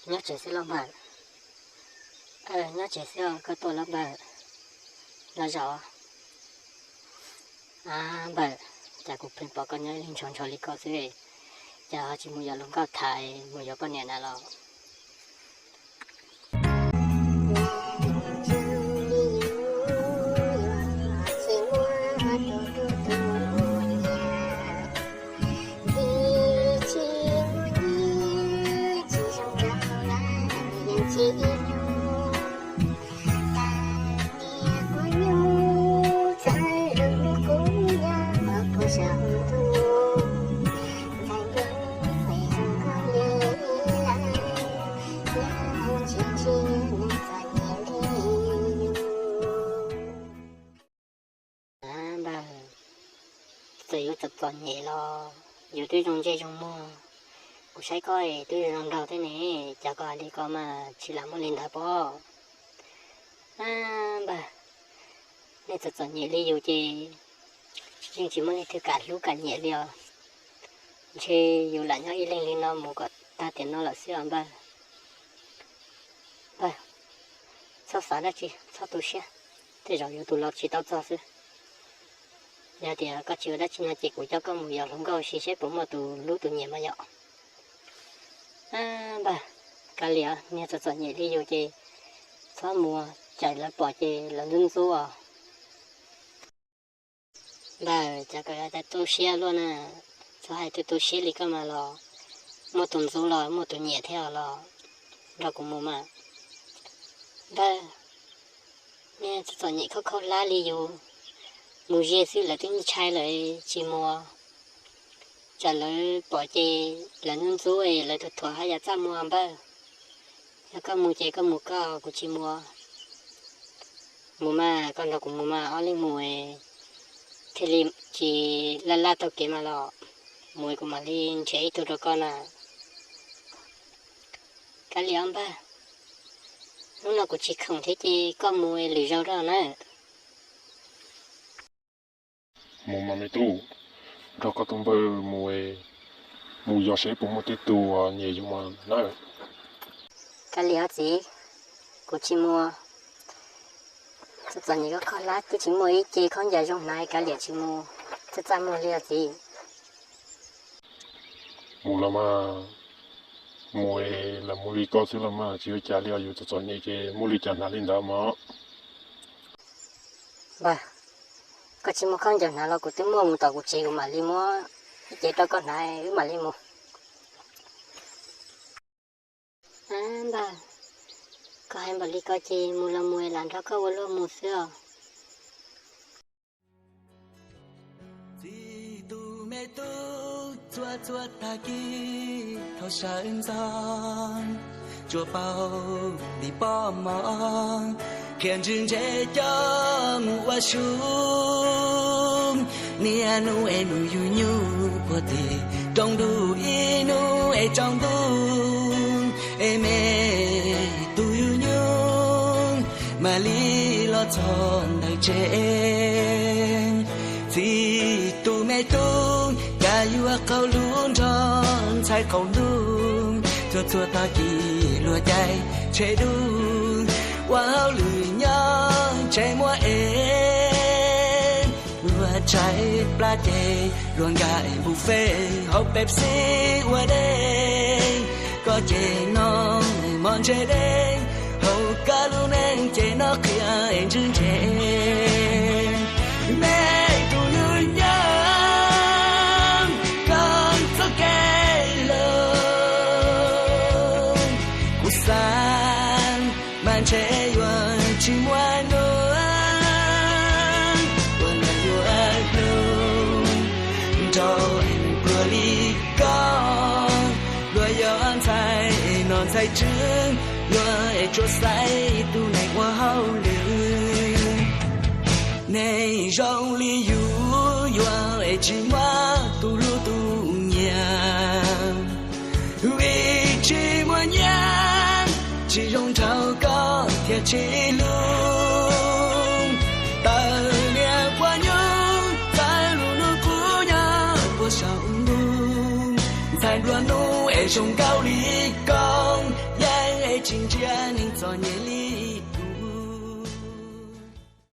Nyob tsev xwb los npawg? Nyob tsev xwb, koj tuaj los npawg? Los zaum. Npawg, cas kuv pheej pom koj nyob ib leeg ntshaus ntshaus li ko xwb, cas ho tsis mus yuav hluas nkauj tham mus yuav poj niam na los? Npawg, txawm yuav txom txom nyem los yus twb zoo ntsej zoo muag. Kuv saib koj es twb zoo nraug thiab ne, cas koj hais li ko mas tsis lam muaj li ntawd pob? Npawg, nej txom txom nyem li yus ces yeej tsis muaj leej twg kam hlub kam nyiam li os. Ntshe yus lam nyob ib leeg li no mus kom tag tiam no lawm xwb os npawg. Npawg, txhob xav dab tsi, txhob tu siab, tej zaum yus tus los tsis tau txog xwb. Yog tias koj tsis ua dab tsi no ces kuv coj koj mus yuav hluas nkauj ua si seb puas muaj tus hlub tus nyiam mas yom. Npawg, kav liam, niag txom txom nyem li yus ces txhob mus, tsam lawv pom ces lawv ntxub ntxub os. Npawg, cas koj yuav tu siab luaj na, txhob hais tu tu siab li koj mas los, muaj tus ntxub los muaj tus nyiam thiab os los, nrog kuv mus mas. Npawg, niag txom txom nyem khaub khaub hlab li yus, mus ze xwb lawv twb ntshai lawm tsis mus. Tsam lawv pom ces lawv ntxub ntxub es lawv tus thuam haj yam txaj muag npawg. Yog koj mus ces koj mus koj, kuv tsis mus. Mus mas, koj nrog kuv mus mas, ob leeg mus thiaj li tsis laj laj taug kev mas los. Mus kuv mam li nrhiav ib tug rau koj na. Kav liam os npawg, hnub no kuv tsis khoom thiab ces koj mus lwm zaug rau nawb. Mus mas me tub, nrog koj tus npawg mus, mus yos seb puas muaj tib tug nyiam yus mas nawb. Kav liam os txiv, kuv tsis mus. Txom txom nyem khaub khaub hlab twb tsis muaj ib ce khaub ncaws zoo hnav, kav liam tsis mus, txaj txaj muag li os txiv. Mus los mas, mus los mus li koj xwb los mas tsis ua cas li os, yus txom txom nyem ces muaj li cas hnav li ntawd mas. Npawg, koj tsis muaj khaub ncaws hnav los kuv twb muaj, mus tom kuv tsev kuv mam li muab ib ce rau koj hnav wb mam li mus. Npawg, koj hais npaum li ko ces mus los mus, lam nrog koj ua luaj mus xwb os. Txij tus me tub txhua txhua tag kis thaum sawv ntxov, tsuas paub li poj mov, qhia ntswg ntse coj mus ua su. Niaj hnub es nug yus nyuj puag tim rooj ntuj, ib hnub es tsaus ntuj es me tub yus nyuj mam li los txog ntawm tsev. Txij tus me tub cas yuav qaug lub nrog ntxhais qaum ntuj, txhua txhua tag kis luag caij tsheb dub, ua hauj lwm nyob tsev muaj ev. Luag tshaib plab ces luag nkaim buffet, haus Pepsi ua dej, koj ces noj mov ntse dej, haus koj lub neej ces noj qhia ntswg ntse. Me tub yus nyuj, koj txoj kev loj, kuv xav mas ntshe yuav tsis muaj nuj, ua ntej yuav hlub nrog pluag li koj. Luag yog ntxhais nom ntxhais tswv, luag es tsuas xaiv tus neeg ua hauj lwm. Neeg zoo li yus yuav es tsis muaj tus hlub tus nyiam, vim tsis muaj nyiam, tsis zoo nrog koj thiaj tsis hlub. Tawm niag poj nyuj txawv lub hnub qub nyob puag saum ntuj, ntxhais nplua nuj es zoo nkauj li koj, yeej neeg txom nyem li